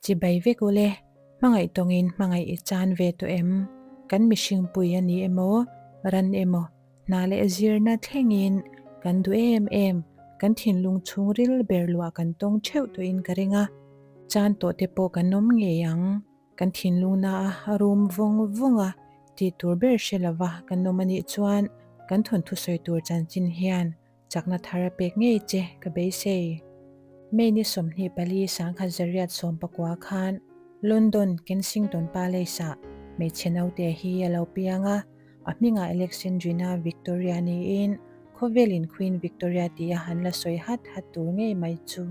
Chibai vek ule, hmangaih tawngin hmangaih i chan ve tawh em? Kan mihring pui a ni emaw, ran emaw, hna leh zirna thlengin kan duh em em, kan thinlung chhungril ber luah kan tawng theuh tawhin ka ring a, chan tawh te pawh kan awm ngei ang. Kan thinlungna a rum vawng vawng a, tih tur ber hre lova kan awm a nih chuan kan thawnthu sawi tur chanchin hian chakna thar a pek ngei che ka beisei. May ni 24 1919 khan London Kensington Palace-ah hmeichhe naute hi a lo piang a, a hmingah Alexandrina Victoria niin khawvelin Queen Victoria tia an la sawi hat hat tur ngei mai chu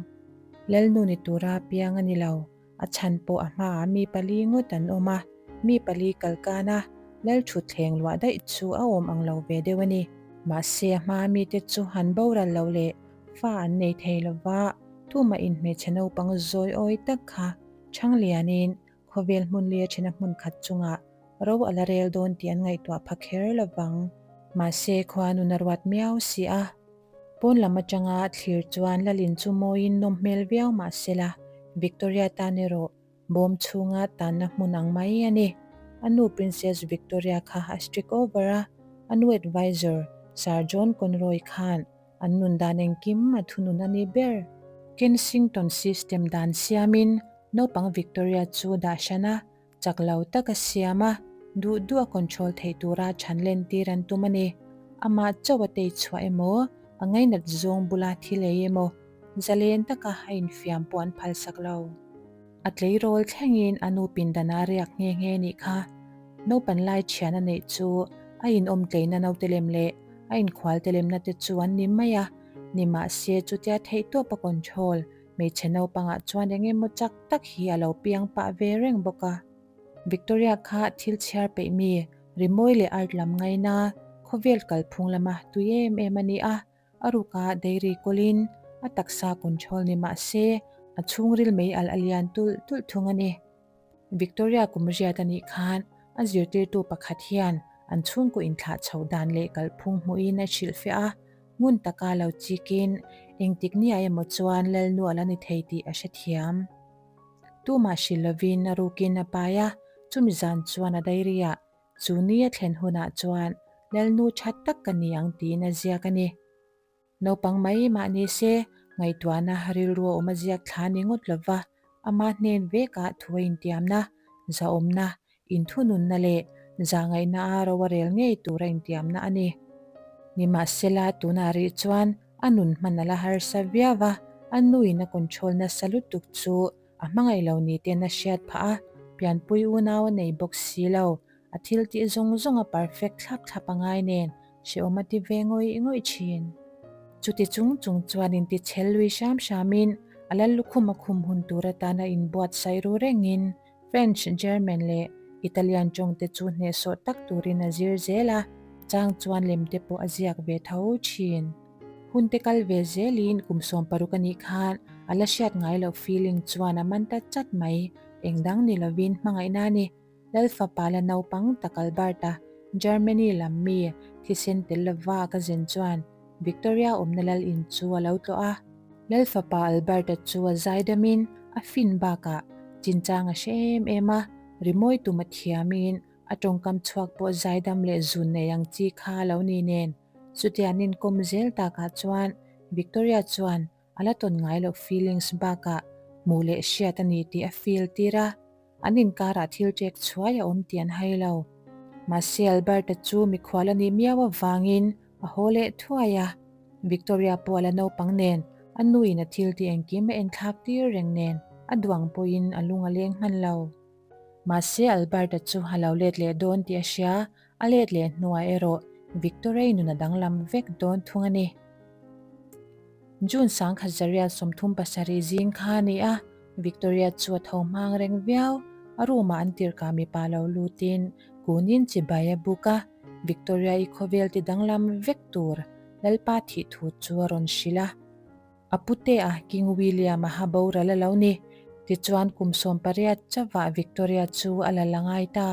Lalnu ni tura piang a ni lo. A chhan pawh a hmaah mi pali ngawt an awm a, mi pali kal kan a, lal thutthleng luah daih chu a awm ang lo ve deuh a ni. Mahse a hmaa mite chu han boral lo leh fa an nei thei lo va, tumah in hmeichhe naupang zawi awi tak kha chhang lianin khawvel hmun lia thena hmun khat chungah ro a la rel dawn tih an ngaihtuah pha kher lo vang. Mahse khua nun a ruat miau si a. Pawn lam atanga thlir chuan Lalin chu mawiin nawm hmel viau mah sela, Victoria tan erawh bawm chhunga tanna hmun ang mai a ni. A nu Princess Victoria kha a strict over a, a nu advisor Sir John Conroy khan an nun dan engkim a thunun a ni ber. Kensington system dan siamin naupang Victoria chu dah hran a, Chak lo tak a siam a, duh duh a control theih tura chhan lentir an tum a ni. Amah chauh a tei chhuah emaw, a ngainat zawng bula thil ei emaw, zalen taka a infiam pawh an phalsak lo. A tleirawl thlengin a nu pindan a riak nghe nghe nih kha. Naupan lai thian a neih chu a inawm tleina naute lem leh a inkhual te lemna te chu an ni mai a, nimahse chutia theihtawp a control Hmeichhe naupangah chuan eng emaw chak tak hi a lo piang pah ve reng bawk a. Victoria kha thil chhiar peih mi, rimawi leh art lam ngaina, khawvel kalphung lama tui em em a ni a, a ruka dairy kawlin a taksa control ni mah se a chhungril mei alh a lian tulh tulh thung a ni. Victoria kum riat a nih khan a zirtirtu pakhat hian an chhungkaw inthlah chhoh dan leh kalphung hmuhin a hrilhfiah a, ngun taka lo chikin engtik nia emaw chuan Lalnu a la ni thei tih a hrethiam. Tumah hrilh lovin a rukin a pai a, chumi zan chuan a diary-ah chu ni a thlen hunah chuan Lalnu tha tak ka ni ang tiin a ziak a ni. Naupang mai mah ni se, ngaihtuahna rilru a awm a ziak thla ni ngawt lova, ama hnen vekah thu a intiamna, zahawmna, inthununna leh zahngaihna a ro a rel ngei tur a intiamna a ni. Nimahsela, tunah rih chuan a nun hman a la harsa viau a, a nuin a control nasa lutuk chu a hmangaih lo ni ten a hriat phah a, pianpui unau a nei bawk si lo, a thil tih zawng zawng a perfect thlap thlap a ngai nen hrehawm a ti ve ngawih ngawih thin. Chuti chung chung chuan inti chhel lui hram hramin a lal lukhum a khum hun tur atana inbuatsaih ru rengin French, German leh Italian tawng te chu hnehsawh tak turin a zir zel a, chang chuan lem te pawh a ziak ve tho thin. Hun te kal ve zelin kum 60 a nih khan a la hriat ngai loh feeling chuan a man ta chat mai, engdang ni lovin hmangaihna a ni. Lal fapa la naupang tak Alberta, Germany lam mi thisen tel lova ka zin chuan Victoria awmna lal in chu a lo tlawh a. Lal fapa Alberta chu a zaidamin a fin bakah chinchang a hre em em a, rimawi tum a thiamin a tawngkam chhuak pawh zaidam leh zun nei ang chi kha a lo ni nen. Chutia an inkawm zel takah chuan Victoria chuan a la tawn ngai loh feelings bakah hmuh leh hriat a ni tih a feel tir a, an inkarah thil ṭek chhuai a awm tih an hai lo. Mahse Alberta chu mikhual a nih miau avangin a haw leh thuai a, Victoria pawh a la naupang nen a nuin a thil tih engkim a enthlak tir reng nen a duang pawhin a lung a leng hman lo. Mahse Alberta chu a lo let leh dawn tih a hria, a let leh hnuah erawh Victoria-i nun a danglam vek dawn thung a ni. June 1937 zing kha a ni a, Victoria chu a tho hmang reng viau. A room-ah an tirhkah mipa lo lutin kunin chibai a buk a, Victoria-i khawvel ti danglam vek tur Lalpa thih thu chu a rawn hrilh a. A pute a King William a ha boral a lo ni. Tichuan kum 18 chauhah Victoria chu a la la ngai ta.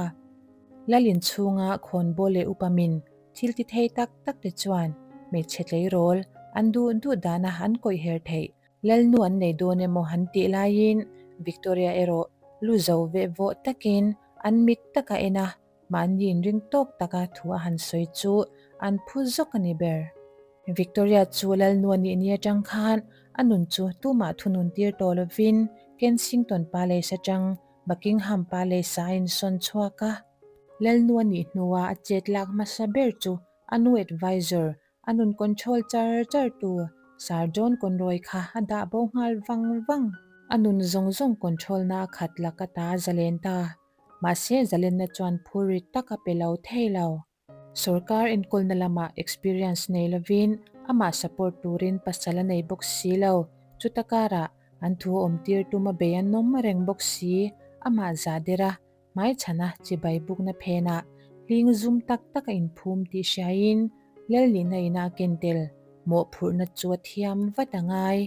Lal inchhunga khawnbawl leh upa min thil ti thei tak tak te chuan hmeichhe tleirawl an duh duh dana an kawih her theih. Lalnu an nei dawn emaw han tih laiin Victoria erawh lu zo veh vawh takin an mit taka en a, mahni inring tawk taka thu a han sawi chu an phu zawk a ni ber. Victoria chu Lalnu a nih ni atang khan a nun chu tumah thunun tir tawh lovin Kensington Palace atang Buckingham Palace-ah a insawn chhuak a. Lalnu a nih hnua a chet lak hmasa ber chu a nu advisor, a nun control char char tu Sir John Conroy kha a dah bo nghal vang vang. A nun zawng zawng control na a khat lak ata a zalen ta. Mahse zalenna chuan phurrit tak a pe lo thei lo. Sorkar enkawlna lamah experience nei lovin amah support turin pasal a nei bawk si lo. Chuta karah an thu awm tir tum a bei a nawm reng bawk si, amah zah der a, hmaichhana chibai bukna phenah hling zum tak tak a inphum tih hriain Lalnihna ina a ken tel mawhphurhna chu a thiam vat a ngai.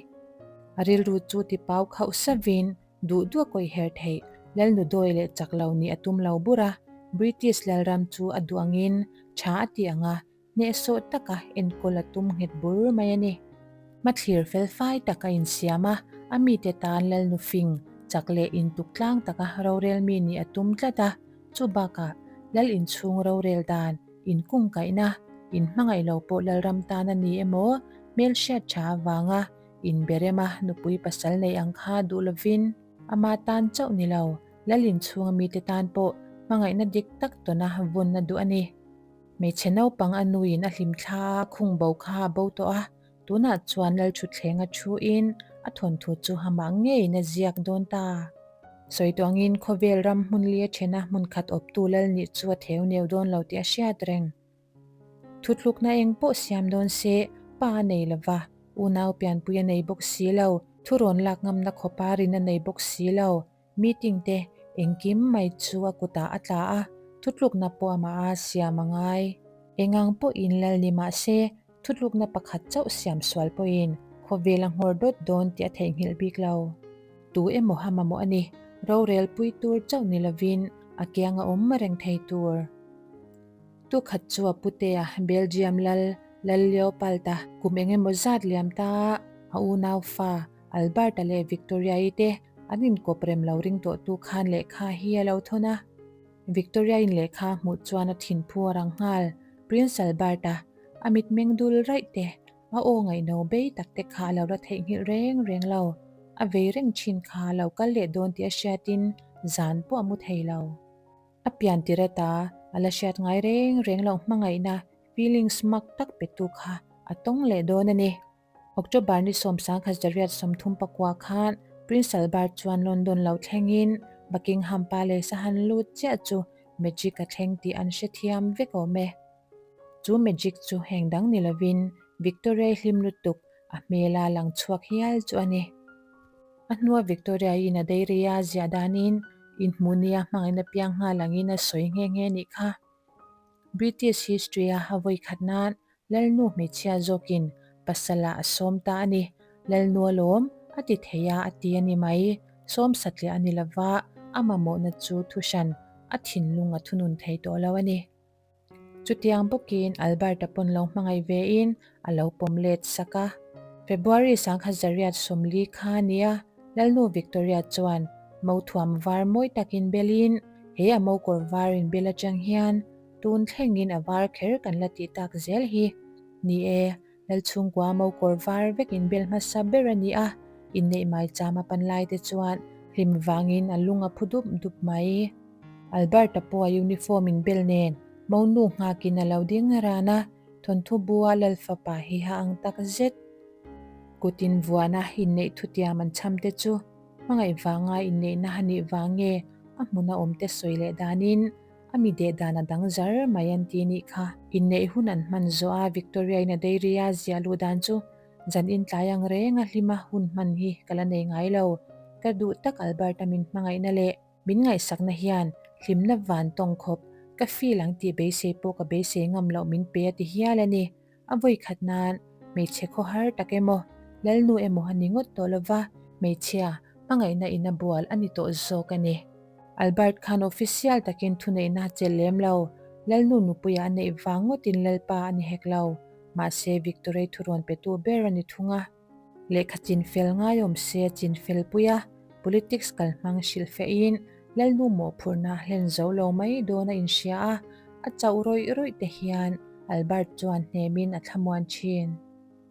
A rilru chu tipau khauh savin Duh duh a kawih her theih, Lalnu dawi leh chak lo nih a tum lo bur a, British Lalram chu a duh angin tha a ti ang a, hnehsawh taka enkawl a tum nghet bur mai a ni. Hmathlir fel fai tak a insiam a, a mite tan Lalnu fing, chak leh intuk tlang taka rorel mi nih a tum tlat a, chu bakah Lal inchhung rorel dan, inkungkaihna, inhmangaih lo pawh Lalram tan a ni emaw, hmelhriat tha avanga Inberema nupui pasal nei ang kha duh lovin ama tan chauh ni lo, Lalin chhunga mite tan pawh hmangaihna dik tak tawna vawnna duh a ni. Hmeichhe naupang a nuin a hlimthla a khung bo kha a bo tawh a, tunah chuan Lalthutthleng a thuin a thawnthu chu amah ngeiin a ziak dawn ta. Sawi tuangin khawvel ram hmun li a thena hmun khat awptu Lal nih chu a theu neu dawn lo tih a hriat reng. Thutlukna eng pawh siam dawn se, pa a nei lova, unau pianpui a nei bawk si lo, thurawn lak ngamna khawpa rin a nei bawk si lo. Meeting te engkim mai chu a kutah a tla a, thutlukna pawh amah a siam a ngai. Engang pawhin lal ni mah se, thutlukna pakhat chauh siam sual pawhin khawvel a nghawr dawt dawn tih a theihnghilh bik lo. Tu emaw ha mamawh a ni, rorel pui tur chauh ni lovin a kiang a awm reng thei tur. Tu khat chu a putea Belgium lal Lal Leopold-a kum eng emaw zat liam ta a unau fa Albert-a leh Victoria-i te an inkawp rem lo ring tawhtu khan lehkha hi a lo thawn a. Victoria-in lehkha a hmuh chuan a thinphu a rang nghal. Prince Albert-a a mitmeng dul raih te, a aw ngaihno bei tak te kha a lo la theihnghilh reng reng lo. A vei reng thin kha a lo kal leh dawn tih a hriatin zan pawh a mu thei lo. A pian tir ata a la hriat ngai reng reng loh hmangaihna feelings mak tak petu kha a tawng leh dawn a ni. October ni 1934 khan Prince Albert chuan London lo thlengin Buckingham Palace a han lut chiah chu magic a thleng tih an hrethiam vek awm e. Chu magic chu heng dang ni lovin Victoria-i hlim lutuk a hmela lang chhuak hial chu a ni. A hnua Victoria-in a dairy a ziah danin inhmuh nia hmangaihna piang nghal angin a sawi nghe nghe nih kha. British history-a a vawi khat nan Lalnu hmeichhia zawkin pasala a sawm ta a ni. Lalnu alawm a ti thei a a ti a ni mai. Sawm satliah a ni lova, a mamawhna chu thuhran a thinlung a thunun thei tawh lo a ni. Chutiang bawkin Albert-a pawn lo hmangaih vein a lo pawm let sak a. February 1940 kha a nia, Lalnu Victoria chuan mothuam var mawi takin belin he a mokawr var inbel atang hian tun thlengin a var kher kan la tih tak zel hi. Ni e, Lalchhungkua mokawr var vek inbel hmasa ber a ni a, inneih mai cham a pan lai te chuan hlim vangin a lung a phu dup dup mai. Albert-a pawh a uniform in bel nen monu nghakin a lo ding ran a, thawnthu bua Lal fapa hi ha ang tak zet. Kut invuahna inneih thutiam an chham te chu hmangaih vanga inneihna a nih vang nge a hmuna awm te sawi leh danin a mi deh dan a dang zar mai an ti nih kha. Inneih hun an hman zawh a Victoria-in a dairy a ziah luh dan chu zan intlai ang reng a hlima hun hman hi ka la nei ngai lo. Ka duh tak Albert-a min hmangaihna leh Min ngaihsakna hian hlimna van tawng khawp ka feel ang tih beisei pawh ka beisei ngam loh min pe a ti hial a ni. A vawi khat nan hmeichhe khawhar tak emaw, lalnu emaw a ni ngawt tawh lova, hmeichhia hmangaihna in a bual a ni tawh zawk a ni. Albert khan official takin thuneihna a chelh lem lo, lalnu nupuia a neih vang ngawtin lalpa a ni hek lo, mahse Victorei thurawn petu ber a ni thung a. Lehkha chinfel ngaiawm se a chinfel pui a. Politics kalhmang hrilhfehin Lalnu mawhphurhna hlen zo lo mai dawn a inhria a, a chauh rawih rawih te hian Albert chuan hnemin a thlamuan thin.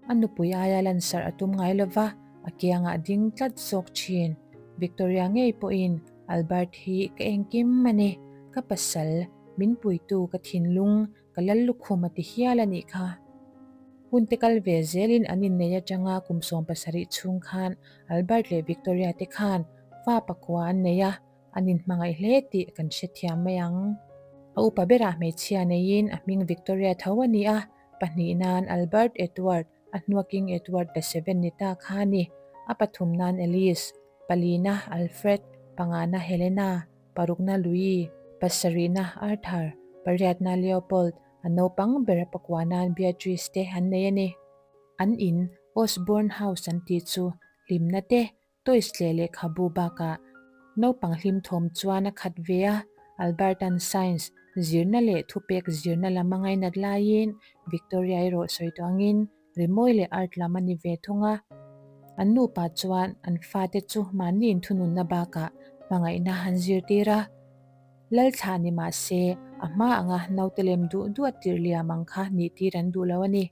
A nupui aia lansarh a tum ngai lova, a kiangah ding tlat zawk thin. Victoria ngei pawhin Albert hi ka engkim a ni, ka pasal, min puitu ka thinlung, ka lal lukhum a ti hial a nih kha. Hun te kal ve zelin an inneih atanga kum 70 chhung khan Albert leh Victoria te khan fa pakua an nei a, an inhmangaih hle tih kan hrethiam mai ang. A upa berah hmeichhia neiin a hming Victoria tho a ni a, pahnih nan Albert Edward, a hnua King Edward the Seven ni ta kha a ni, a pathum nan Alice, palina Alfred, pangana Helena, parukna Louis, pasarihna Arthur, pariatna Leopold, a naupang ber a pakua nan Beatrice te an nei a ni. An in Osborne House an tih chu hlimna te, toys leh lehkhabu bakah naupang hlim thawm chuan a khat ve a, Albertan Science zirna leh thupek zirna lam a ngainat laiin Victoria erawh sawi tawh angin rimawi leh art lam a ni ve thung a. An nupa chuan an fate chu mahni inthununna bakah hmangaihna an zirtir a. Lalthlah ni mah se, a hma anga naute lem duh duh a tirh liam ang kha nihtir an duh lo a ni.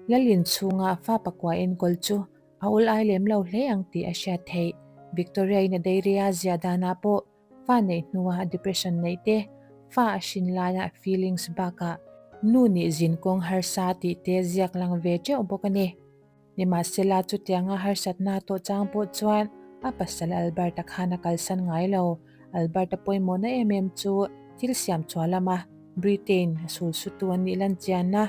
Lalin chhunga fa pakua enkawl chu a ul ai lem lo hle ang tih a hriat theih. Victoria-in a dairy-a ziah danah pawh fa neih hnua depression neih te, fa a hrin laia feelings bakah nu nih zin kawng harsa tih te ziak lang ve teuh bawk a ni. Nimahsela chutianga harsatna tawh chang pawh chuan a pasal Albert-a khan a kalsan ngai lo. Albert-a pawimawhna em em chu thil siam chhuah lama Britain a sulsutu an nih lan chianna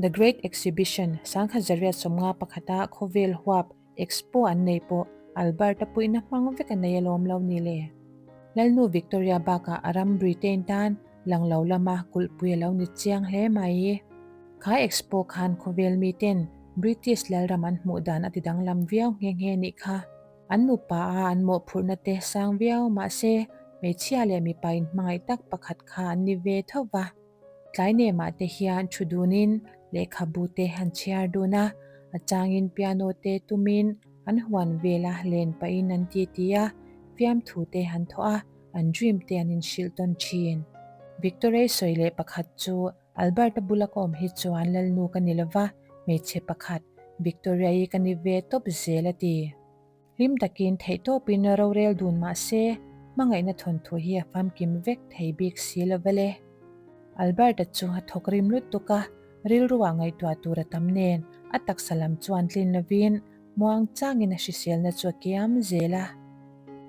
The Great Exhibition 1951-a khawvel huap Expo an nei pawh Albert-a puihna hmang vek a nei alawm lo ni le. Lalnu Victoria bakah a ram Britain tan lang lo lama kulhpui a lo ni chiang hle mai. Kha Expo khan khawvel miten British lalram an hmuh dan a ti danglam viau nghe nghe nih kha. An nupa a an mawhphurhna te sang viau mahse hmeichhia leh mipa inhmangaih tak pakhat kha an ni ve tho va. Tlai nemah te hian thu dunin lehkhabu te an chhiar dun a, a changin piano te tumin an huan vela len pahin an ti ti a, fiamthu te an thawh a, an dream te an inhrilh tawn thin. Victorei sawi leh pakhat chu Albert-a bula ka awm hi chuan lalnu ka ni lova, hmeichhe pakhat, Victoria-i ka ni ve tawp zel a ti. Hlim takin theihtawpin rorel dun mah se, hmangaihna thawnthu hi a famkim vek thei bik si lo vele. Albert-a chu a thawk rim lutuk a, rilruah ngaihtuah tur a tam nen a taksa lam chuan tlin lovin muang changin a hriselna chu a kiam zel a.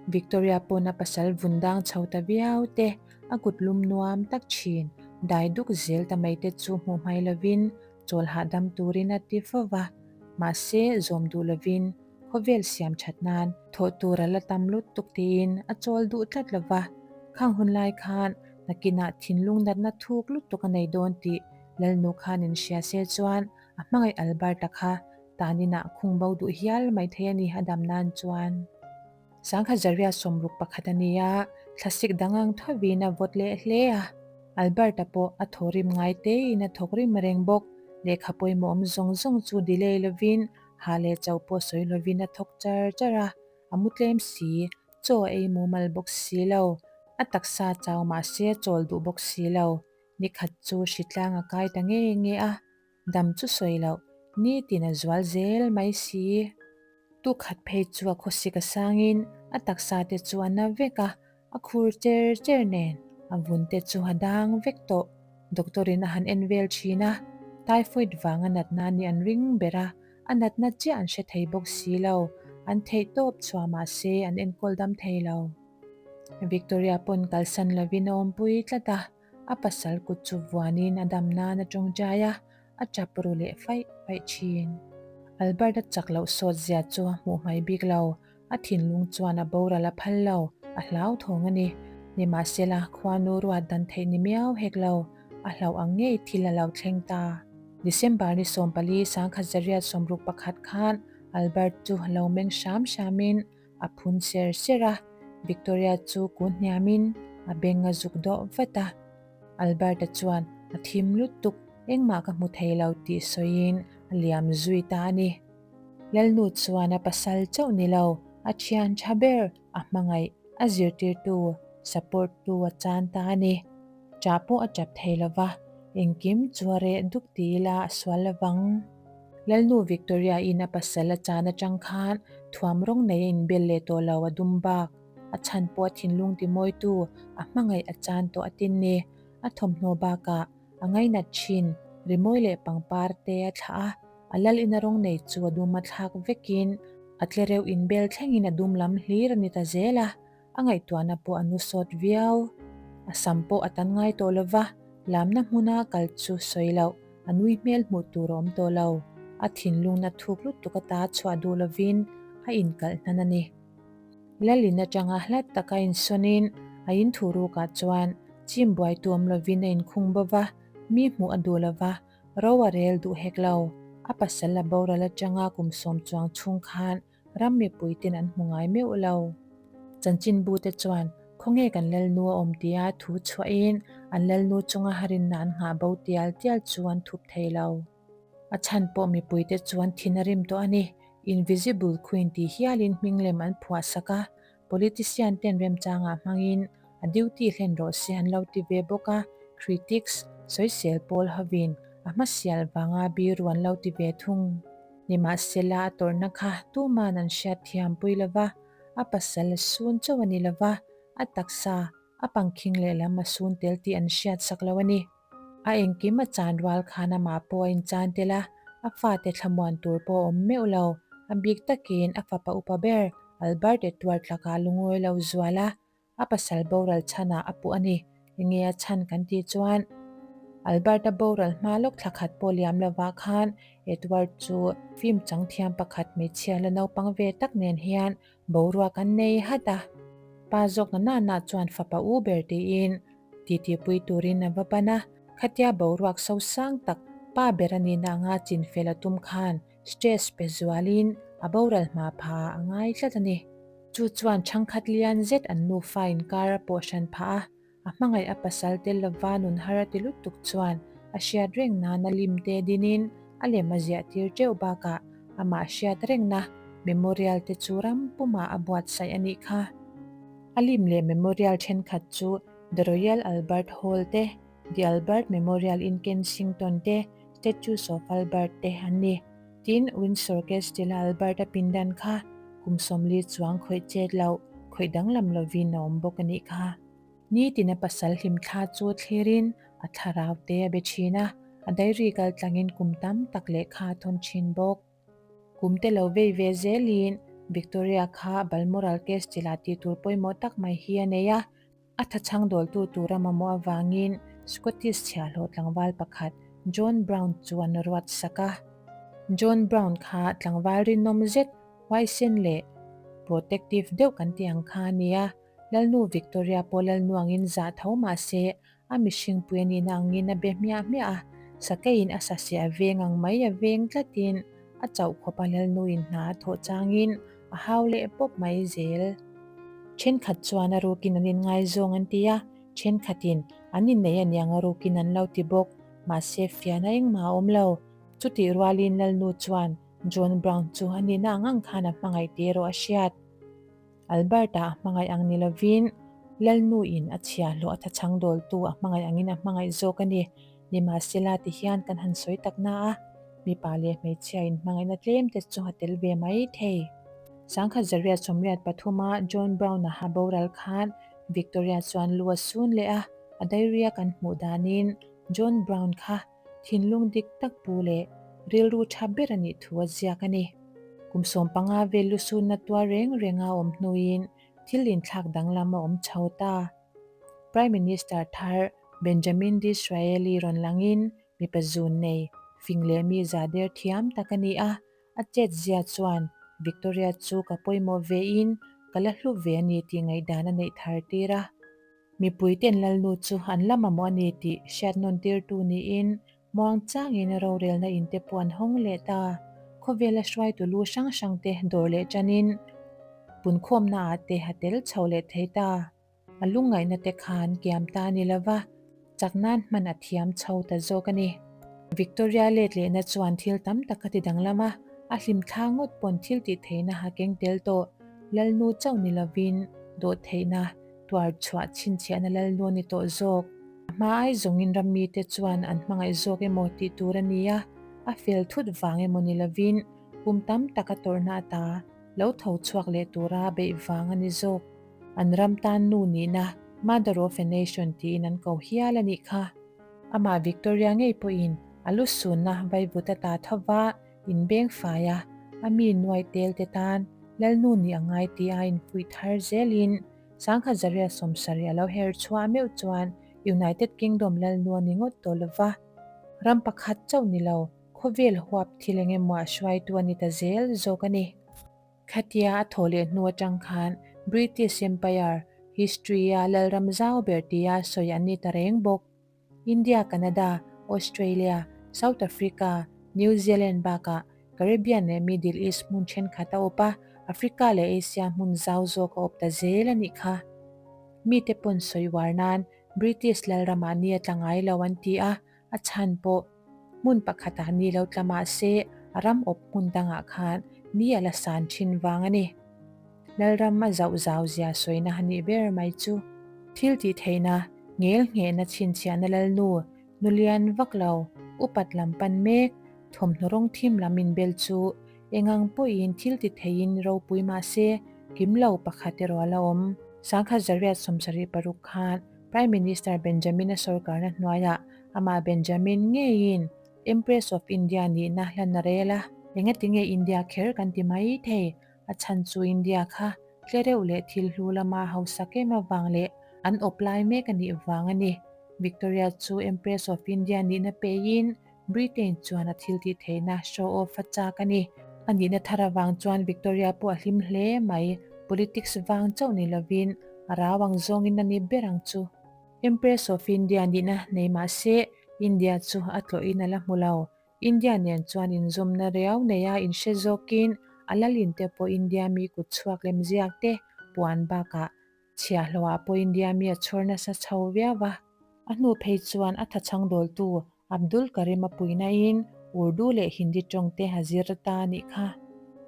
Victoria pawn a pasal vun dang chho ta viau te, a kut lum nuam tak thin, dai duk zel ta mai te chu hmuh hmai lovin chawl hahdam turin a ti fo va, mahse zawm duh lovin khawvel siam that nan thawh tur a la tam lutuk tiin a chawl duh tlat lo va, khang hun lai khan nakinah thinlung natna thuk lutuk a nei dawn tih Lalnu khan in hria se chuan a hmangaih Alberta kha taninah khung bo duh hial mai thei a ni a dam nan chuan. Sangha Zaria 61 a ni a, thlasik dang ang thovin a vawt leh hle a. Alberta pawh a thaw rim ngai tein a thawk rim reng bawk. Lehkha pawimawh awm zawng zawng chu delay lovin ha leh chauh pawh sawi lovin a thawk char char a, a mu tlem si, chaw a ei mumal bawk si lo, a taksa chau mahse a chawl duh bawk si lo. Nikhat chu hritlang a kai ta nge nge a, dam chu sawi loh, nitin a zual zel mai si. Tukhat phei chu a khawsik a sangin a taksa te chu a na vek a, A khur cher cher nen a vun te chu a dang vek tawh. Doctor in a han en vel thin a, typhoid vang a natna nih an ring ber a, a natna chiah an hre thei bawk si lo, an theih tawp chhuah mah se an enkawl dam thei lo. Victoria pawn kalsan lovin a awmpui tlat a, a pasal kut chu vuanin a dam nan a tawngtai a, a tap ru leh faih faih thin. Albert a chak loh sawt zia chu a hmuh hmai bik lo, A thinlung chuan a boral a phal lo, a hlauthawng a ni. Nimahsela, khuanu ruat dan theih ni miau hek lo, a hlauh ang ngei thil a lo thleng ta. December ni 14 1961 khan Albert chu lo meng hram hramin a phun ser ser a, Victoria chu kun hniamin a beng a zuk dawh vat a. Albert-a chuan a thim lutuk, engmah ka hmu thei lo tih sawiin a liam zui ta a ni. Lalnu chuan a pasal chauh ni lo, a thian tha ber. A hmangaih, a zirtirtu, support tu a chan ta a ni. Ṭah pawh a ṭap thei lo va, engkim chu a reh duk ti ila a sual lo vang. Lalnu Victoria-in a pasal a chan aṭang khan thuam rawng nei a inbel leh tawh lo a dum bak. A chhan pawh a thinlung timawitu a hmangaih a chan tawh a tin ni. A thawmhnaw bakah a ngainat thin, rimawi leh pangpar te a thlah a, a lal ina rawng nei chu a dum a thlak vekin a tlereuh inbel thlengin a dum lam hlir a ni ta zel a, a ngaihtuahna pawh a nu sawt viau. A sam pawh a tan ngai tawh lo va, lamna hmuna kal chu sawi loh, a nui hmel hmuh tur a awm tawh lo. A thinlungna thuk lutuk ata chhuah duh lovin a inkalh hnan a ni. Lalin atanga hlat taka insawnin a inthu rukah chuan chim buaitu awm lovin a inkhung bo va, mi hmuh a duh lo va, ro a rel duh hek lo. A pasal a boral atanga kum sawm chuang chhung khan ram mipuiten an hmu ngai meuh lo. Chanchinbu te chuan khawnge kan lalnu a awm tia thu chhuahin an lalnu chunga harinna an nghah bo tial tial chu an thup thei lo. A chhan pawh mipuite chuan thin a rim tawh a ni. Invisible Queen tih hialin hming lem an phuah sak a, politician ten remchangah hmangin a duty hlen rawh se an lo ti ve bawk a, critics, sawisel pawl hovin a hmasial vanga biru an lo ti ve thung. Nimahsela a tawrhna kha tuman an hriat thiam pui lo va, a pasal a sun chauh a ni lo va, a taksa, a pangkhing lehlam a sun tel tih an hriat sak lo a ni. A engkim a chan rual khan amah pawh a inchan tel a, a fate thlamuan tur pawh a awm meuh lo. A bik takin a fapa upa ber Albert Edward lakah lungawi lo zual a, a pasal boral chhanah a puh a ni. Enge a chhan kan tih chuan Albert-a boral hma lawk thla khat pawh liam lovah khan Edward chu film chang thiam pakhat hmeichhia la naupang ve tak nen hian boruak an nei hat a. Pa zawk na nana chuan fapa u ber tiin Titipui turin a va pan a, khatia boruak so sang tak pa ber a nihna anga chinfel a tum khan stress pe zualin a boral hma pha a ngai tlat a ni. Chu chuan thangkhat lian zet an nufa inkar a pawh hran phah a, a hmangaih a pasal tel lova nun har a ti lutuk chuan a hriat reng nan a lim te dinin a lem a ziah tir teuh bakah amah hriat rengna memorial te chu ram pumah a buatsaih a nih kha. A lim leh memorial thenkhat chu The Royal Albert Hall te, The Albert Memorial in Kensington te, Statues of Albert te an ni. Tin, Windsor Castle-a Albert-a pindan kha kum 40 chuang khawih chet loh, khawih danglam lovin a awm bawk a nih kha. Nitin a pasal hlimthla chu thlirin a thlarau te a be thin a, a diary kal tlangin kum tam tak lehkha a thawn thin bawk. Kum te lo vei ve zelin Victoria kha Balmoral Castle-ah tih tur pawimawh tak mai hi a nei a, a thachhang dawltu tura mamawh avangin Scottish chhiahhlawh tlangval pakhat John Brown chu an ruat sak a. John Brown kha tlangval rinawm zet, huaisen leh protective deuh kan tih ang kha a ni a, Lalnu Victoria pawh Lalnu angin zah tho mah se A mihring pui a nihna angin a be hmiah hmiah a, sakeiin a saseh a veng ang mai a veng tlatin a chauh khawp a lalnuin hna a thawh changin a hau leh pawp mai zel. Thenkhat chuan a rukin an inngaizawng an ti a, thenkhatin an innei a niang a rukin an lo ti bawk, mahse fiahna engmah a awm lo. Chutih rualin lalnu chuan John Brown chu a nihna ang ang khan a hmangaih tih erawh a hriat. Albert-a a hmangaih ang ni lovin, Lalnu-in a chhiahhlawh a thachhang dawltu a hmangaih angin a hmangaih zawk a ni. Nimahsela ti hian kan han sawi tak na a, mipa leh hmeichhia inhmangaihna tlem te chu a tel ve mai thei. 1983 a John Brown-a ha boral khan Victoria chuan lu a sun leh a, a diary-a kan hmuh danin John Brown kha Thinlung dik tak pu leh rilru tha ber a nih thu a ziak a ni. Kum 15 vel lusunna tuar reng renga awm hnuin thil inthlak danglam a awm chho ta. Prime Minister thar Benjamin Disraeli rawn langin mipa zun nei, fing leh mi za der thiam tak a ni a, a chet zia chuan Victoria chu ka pawimawh vein ka la hlu ve a ni tih ngaihdan a neih thar tir a. Mipuite'n Lalnu chu an la mamawh a ni tih hriat nawn tirtu niin muang changin rorelna in te pawh an hawng leh ta. Khawvela hruaitu lu hrang hrang te dawr leh tanin punkhawmna ah te a tel chho leh thei ta. A lungngaihna te khan kiam ta a ni lova, chak nan hman a thiam chho ta zawk a ni. Victoria let lehna chuan thil tam tak a ti danglam a, a hlimthla ngawt pawn thil tih theihna a keng tel tawh. Lalnu chauh ni lovin dawhtheihna tuar chhuah chhinchhiahna Lalnu a ni tawh zawk. A hma ai zawngin ram mite chuan an hmangaih zawk emaw tih tur a ni a, a fel thut vang emaw ni lovin kum tam tak a tawrhna ata lo tho chhuak leh tura beih vang a ni zawk. An ram tan nu nihna Mother of a Nation tiin an ko hial a nih kha. Amah Victoria ngei pawhin a lu sunna vaivut a ta tho va, inbeng fai a, a mi nuai tel te tan Lalnu nih a ngai tih a infuih thar zelin Sangha Zaria sawmsarih a lo her chhuah meuh chuan United Kingdom Lalnu a ni ngawt tawh lo va, ram pakhat chauh ni lo, khawvel huap thil eng emaw a hruaitu a ni ta zel zawk a ni. Khatia a thawh leh hnu atang khan British Empire history-a lalram zau ber tia sawi an ni ta reng bawk. India, Canada, Australia, South Africa, New Zealand bakah Caribbean leh Middle East hmun thenkhat a awp a, Africa leh Asia hmun zau zawk a awp ta zel a nih kha. Mite pawn sawi uar nan British lalramah ni a tla ngai lo an ti a, a chhan pawh hmun pakhatah ni lo tla mah se a ram awp hmun dangah khan ni a la san thin vang a ni. Lalram a zauh zau zia sawina a nih ber mai chu. Thil tih theihna, ngel nghehna chhinchhiahna lalnu, nulian vak lo, upat lam pan mek, thawmhnaw rawng thim lam inbel chu engang pawhin thil ti theiin ropui mah se kim lo pakhat erawh a la awm. Sangkhat zariat 76 khan Prime Minister Benjamin-a sorkarna hnuaiah amah Benjamin ngeiin Empress of India nihna hlan a rel a. Engatinge India kher kan ti mai thei? A chhan chu India kha tle reuh leh thil hlu lama hausak em avang leh an awp lai mek a nih vang a ni. Victoria chu Empress of India nihna peiin Britain chuan a thil tih theihna show off a chak a ni. A nihna thar avang chuan Victoria pawh a hlim hle mai. Politics vang chauh ni lovin a rau ang zawngin a ni ber ang chu. Empress of India nihna nei mah se India chu a tlawhin a la hmu lo. India nen chuan inzawmna riau neia inhre zawkin a lalin te pawh India mi kut chhuak lemziak te puan bakah chhiahhlawhah pawh India mi a chhawr nasa chho viau va. A hnu phei chuan a thachhang dawltu Abdul Karim a puihnain Urdu leh Hindi tawng te a zir ta a nih kha.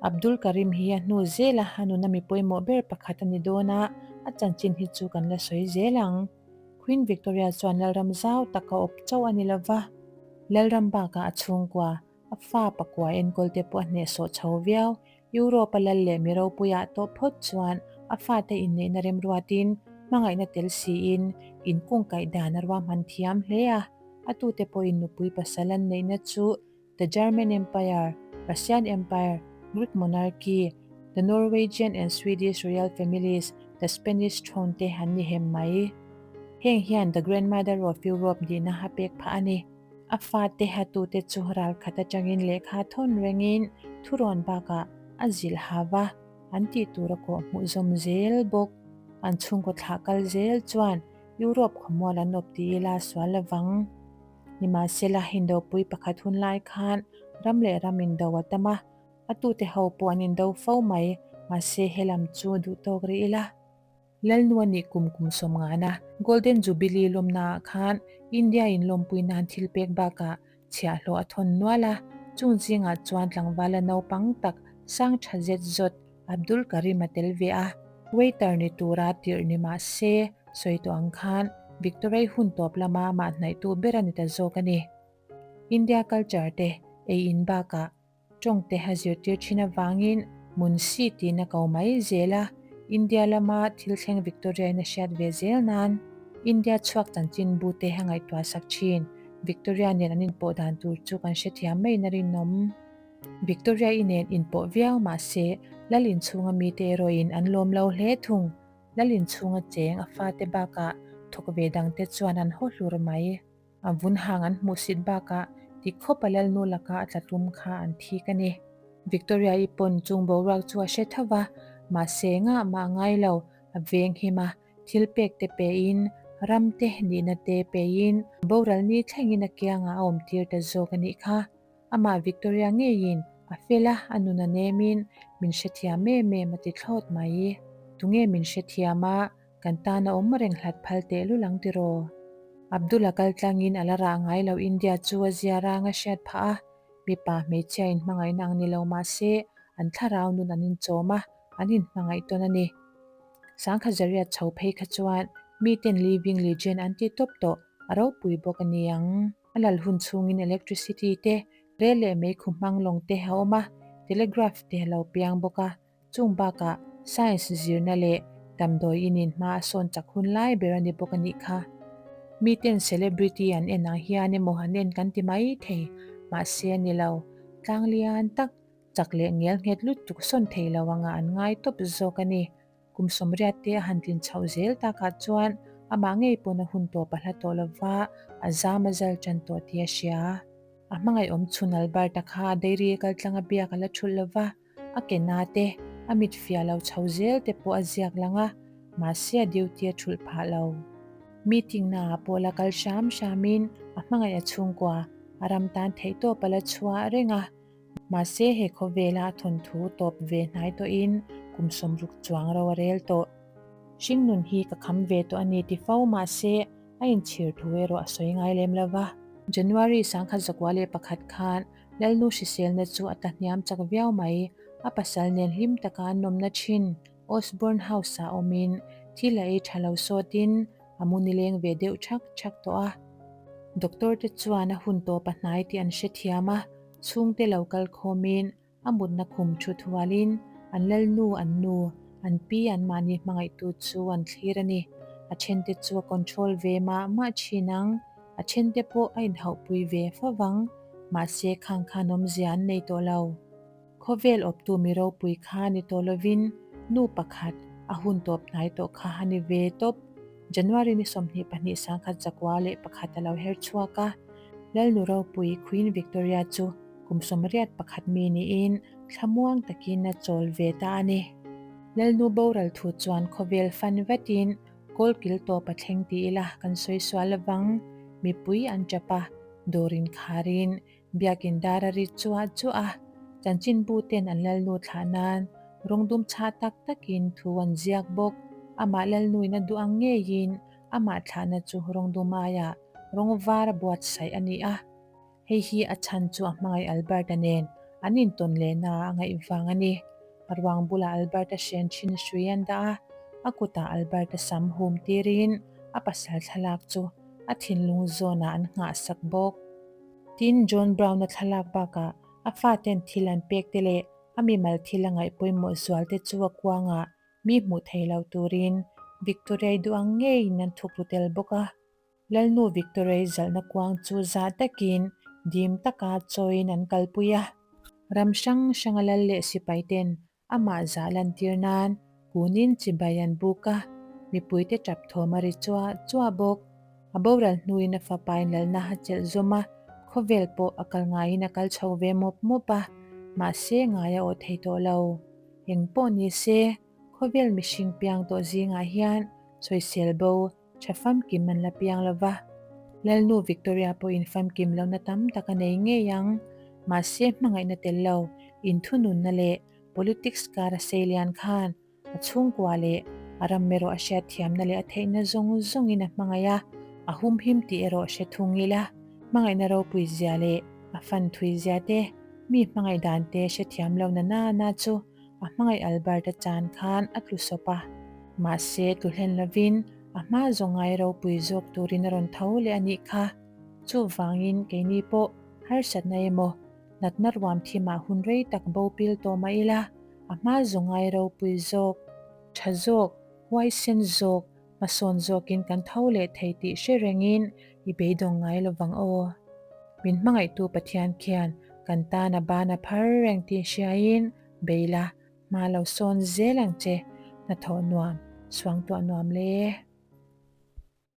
Abdul Karim hi a hnu zela a nuna mi pawimawh ber pakhat a ni dawn a, a chanchin hi chu kan la sawi zel ang. Queen Victoria chuan Lalram zau tak a awp chauh a ni lo va, Lalram bakah a chhungkua, a fa pakua enkawl te pawh a hnehsawh chho viau. Europe a lal leh mi ropuiah tawh phawt chuan a fate inneihna remruatin hmangaihna tel siin inkungkaih dan a ruahman thiam hle a. A tute pawhin nupui pasal an neihna chu The German Empire, Russian Empire, Greek Monarchy, The Norwegian and Swedish Royal Families, The Spanish Throne te an ni hem mai. Heng hian The Grandmother of Europe nihna a pek phah a ni. A fate hatute chu ralkhat atangin lehkha thawn rengin thurawn bakah a zilh ha va, an tih tur a kawh hmuh zawm zel bawk. An chhungkaw thlah kal zel chuan Europe khawmual an awp ti ila sual lovang. Nimahsela, Hindopui pakhat hun lai khan ram leh ram indo a tam a, a tute ho pawh an indo fo mai, mahse helam chu duh tawk rih ila. Lalnu a nih kum kum sawm ngana Golden Jubilee lawmnaah khan India in lawmpui nan thil pek bakah chhiahhlawh a thawn nual a, chung zingah chuan tlangvala naupang tak sang tha zet zawt Abdul Karim a tel ve a, waiter ni tura tirh ni mah se sawi tawh ang khan Victory hun tawp lama mah hnaihtu ber a ni ta zawk a ni. India culture te ei in bakah Tawngte a zirtir thin avangin Munshi tiin a ko mai zel a, India lama thil thleng Victoria-in a hriat ve zel nan India chhuak chanchin bute a ngaihtuah sak thin. Victoria nen an inpawh dan tur chu kan hrethiam maiin a rinawm. Victoria-i nen inpawh viau mah se Lal inchhunga mite erawhin an lawm lo hle thung. Lal inchhunga cheng a fate bakah thawk ve dangte chuan an haw hlur mai. A vun hang an hmuh sit bakah ti khawp a lalnu laka a tla tlum kha an thik a ni. Victoria-i pawn chung boruak chu a hre tho va, mahse ngah mah ngai lo, a veng him a, thil pek te pein, ram te nihna te pein, boral ni thlengin a kiangah a awm tir ta zawk a nih kha. Amah Victoria ngeiin a fel a, a nun a nemin min hrethiam em em a ti thlawt mai. Tunge min hrethiam a, Kan tan a awm reng hlat phal tehlul ang tiraw? Abdul a kal tlangin a la rah ngai lo India chu a zia rang a hriat phah a, mipa hmeichhia in hmangaihna ang ni lo mah se an thlarau nun an inchawm a, an inhmangaih tawn a ni. Sangkhat zariat chho phei kha chuan miten living legend an ti tawp tawh, a ropui bawk a ni ang. A lal hun chhungin electricity te, rel leh meikhu hmang lawng te a awm a, telegraph te a lo piang bawk a. Chung bakah science zirna leh damdawi inin hma a sawn chak hun lai ber a ni bawk a nih kha. Miten celebrity an en ang hian emaw an en kan ti mai thei, mahse a ni lo. Tlang lian tak, chak leh ngel nghet lutuk sawn thei lo anga an ngai tawp zawk a ni. Kum sawmriat te a han tlin chhoh zel takah chuan amah ngei pawn a hun tawp a hla tawh lova, a zam a zal tan tawh tih a hria. A hmangaih awm chhun Albert-a kha dairy kaltlanga biak a la thulh lova, A ke na te, a mit fiah lo chho zel te pawh a ziak lang a, mahse a duty a thulh phah lo. Meeting na ah pawh la kal hram hram in a hmangaih a chhungkua a ram tan theihtawp a la chhuah reng a, mahse he khawvela a thawnthu tawp ve hnai tawh in kum sawmruk chuang ro a rel tawh. Hringnun hi ka kham ve tawh a ni ti fo mahse a inchhir thu erawh a sawi ngai lem lo va. January 1901 khan Lalnu hriselna chu a tlahniam chak viau mai. A pasal nen hlim taka an nawmna thin Osborne House-ah awmin thil a ei tha lo sawtin a mu nileng ve deuh thak thak tawh a. Doctor te chuan a hun tawp a hnai tih an hrethiam a, chhungte lo kal khawmin a mutna khum thut hualin an lalnu, an nu, an pi an mahni hmangaihtu chu an thlir a ni. A thente chu a control ve mah mah thin ang. A thente pawh a inhauhpui ve fo vang, mahse khang khan awmzia an nei tawh lo. Khawvel awptu mi ropui kha ni tawh lovin nu pakhat a hun tawp hnai tawh kha a ni ve tawp. January ni 22 1901 a lo her chhuak a, Lalnu ropui Queen Victoria chu kum 81 mi niin thlamuang takin a chawl ve ta a ni. Lalnu boral thu chuan khawvel fan vatin Kawl kil tawp a thleng ti ila kan sawi sual avang mipui an tap a, dawr inkharin biakin dar a ri chuah chuah a, chanchinbu ten an lalnu thlah nan rawng dum chhah tak takin thu an ziak bawk. Amah lalnuin a duh ang ngeiin amah thlahna chu rawng dum aiah rawng var a buatsaih a ni a. Hei hi a chhan chu a hmangaih Albert-a nen an intawn lehna a ngaih vang a ni. A ruang bulah Albert-a hrian thin hrui an dah a, a kutah Albert-a sam hum tirin a pasal thlalak chu a thinlung zawnah an nghahsak bawk. Tin, John Brown-a thlalak bakah a faten thil an pek te leh a mimal thil a ngaih pawimawh zual te chu a kuangah mi hmuh thei lo turin Victoria-i duh ang ngeiin an thukru tel bawk a. Lalnu Victoria-i zalhna kuang chu zah takin dim taka chawiin an kalpui a. Ram hrang hranga lal leh sipaiten amah zah lantir nan kunin chibai an buk a, mipuite tap thawm a ri chuah chuah bawk. A boral hnuin a fapain lalna a chelh zawm a, khawvel pawh a kal ngaiin a kal chho ve mawp mawp a, mahse ngai a awh thei tawh lo. Eng pawh ni se, khawvel mihring piang tawh zingah hian sawisel bo Tha famkim an la piang lo va, Lalnu Victoria pawhin famkim lohna tam tak a nei ngei ang. Mahse hmangaihna tel lo, inthununna leh politics kar a sei lian khan a chhungkua leh a ram erawh a hriatthiamna leh a theihna zawng zawngin a hmangaih a, a humhim tih erawh hre thung ila, hmangaihna ropui zia leh a fan thui zia te, mi hmangaih dan te hrethiam lohna na na chu A hmangaih Albert-a chan khan a tlu sawp a, mahse tlu hlen lovin a hma zawng ngai ropui zawk turin a rawn tho leh a nih kha. Chuvangin keini pawh harsatna emaw natna ruam thimah hun rei tak bo pil tawh mah ila, a hma zawng ngai ropui zawk, tha zawk, huaisen zawk, hmasawn zawkin kan tho leh thei tih hre rengin i beidawng ngai lovang aw. Min hmangaihtu Pathian khian kan tan a ban a phar reng tih hriain bei la, hma lo sawn zel ang che, hnathawh nuam, suangtuah nuam le.